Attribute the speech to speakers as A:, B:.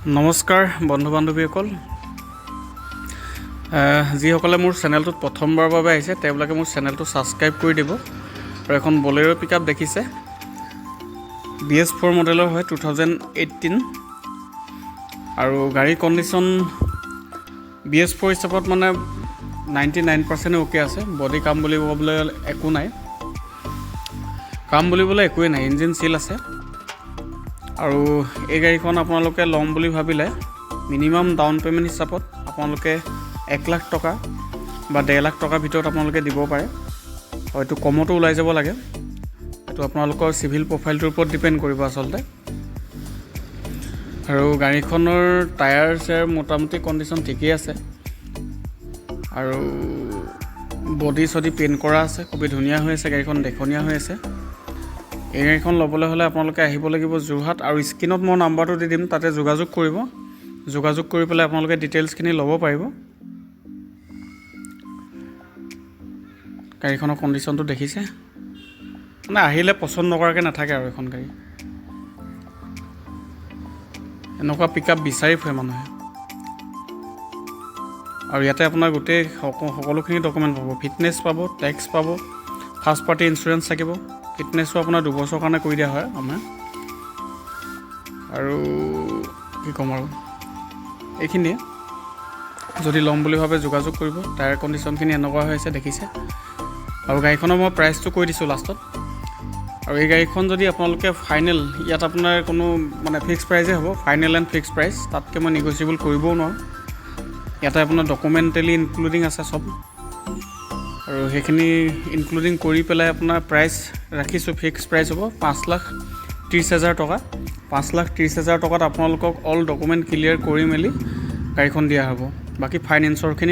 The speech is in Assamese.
A: নমস্কাৰ বন্ধু বান্ধৱীসকল। যিসকলে মোৰ চেনেলটোত প্ৰথমবাৰৰ বাবে আহিছে, তেওঁলোকে মোৰ চেনেলটো ছাবস্ক্ৰাইব কৰি দিব। আৰু এখন বলেৰ' পিক আপ দেখিছে, BS 4 মডেলৰ হয়, 2018। আৰু গাড়ীৰ কণ্ডিশ্যন BS 4 হিচাপত মানে 99% অ'কে আছে। বডি কাম বুলি ক'বলৈ একো নাই, কাম বুলিবলৈ একোৱেই নাই। ইঞ্জিন চিল আছে। আৰু এই গাড়ীখন আপোনালোকে ল'ম বুলি ভাবিলে মিনিমাম ডাউন পে'মেণ্ট হিচাপত আপোনালোকে 1 লাখ টকা বা 1.5 লাখ টকাৰ ভিতৰত আপোনালোকে দিব পাৰে। হয়তো কমতো ওলাই যাব লাগে, এইটো আপোনালোকৰ চিবিল প্ৰফাইলটোৰ ওপৰত ডিপেণ্ড কৰিব আচলতে। আৰু গাড়ীখনৰ টায়াৰ চায়াৰ মোটামুটি কণ্ডিশ্যন ঠিকেই আছে আৰু বডি চডি পেইণ্ট কৰা আছে, খুবেই ধুনীয়া হৈ আছে গাড়ীখন, দেখনীয়া হৈ আছে। এই গাড়ীখন ল'বলৈ হ'লে আপোনালোকে আহিব লাগিব যোৰহাট। আৰু স্ক্ৰীণত মই নাম্বাৰটো দি দিম, তাতে যোগাযোগ কৰিব। যোগাযোগ কৰি পেলাই আপোনালোকে ডিটেইলছখিনি ল'ব পাৰিব। গাড়ীখনৰ কণ্ডিশ্যনটো দেখিছে, মানে আহিলে পচন্দ নকৰাকৈ নাথাকে। আৰু এখন গাড়ী, এনেকুৱা পিক আপ বিচাৰি ফুৰে মানুহে। আৰু ইয়াতে আপোনাৰ গোটেই সকলোখিনি ডকুমেণ্ট পাব, ফিটনেছ পাব, টেক্স পাব, ফাৰ্ষ্ট পাৰ্টি ইঞ্চুৰেঞ্চ থাকিব। ফিটনেছো আপোনাৰ 2 বছৰৰ কাৰণে কৰি দিয়া হয় আমাৰ। আৰু কি ক'ম আৰু, এইখিনিয়ে। যদি ল'ম বুলি ভাবে যোগাযোগ কৰিব। টায়াৰ কণ্ডিশ্যনখিনি এনেকুৱা হৈ আছে, দেখিছে। আৰু গাড়ীখনৰ মই প্ৰাইচটো কৈ দিছোঁ লাষ্টত। আৰু এই গাড়ীখন যদি আপোনালোকে ফাইনেল, ইয়াত আপোনাৰ কোনো মানে ফিক্স প্ৰাইজে হ'ব, ফাইনেল এণ্ড ফিক্স প্ৰাইচ, তাতকৈ মই নেগচিয়েবল কৰিবও নোৱাৰোঁ। ইয়াতে আপোনাৰ ডকুমেণ্টেলি ইনক্লুডিং আছে চব। আৰু সেইখিনি ইনক্লুডিং কৰি পেলাই আপোনাৰ প্ৰাইচ ৰাখিছোঁ, ফিক্স প্ৰাইচ হ'ব 5,30,000 টকা। 5,30,000 টকাত আপোনালোকক অল ডকুমেণ্ট ক্লিয়াৰ কৰি মেলি গাড়ীখন দিয়া হ'ব। বাকী ফাইনেন্সৰখিনি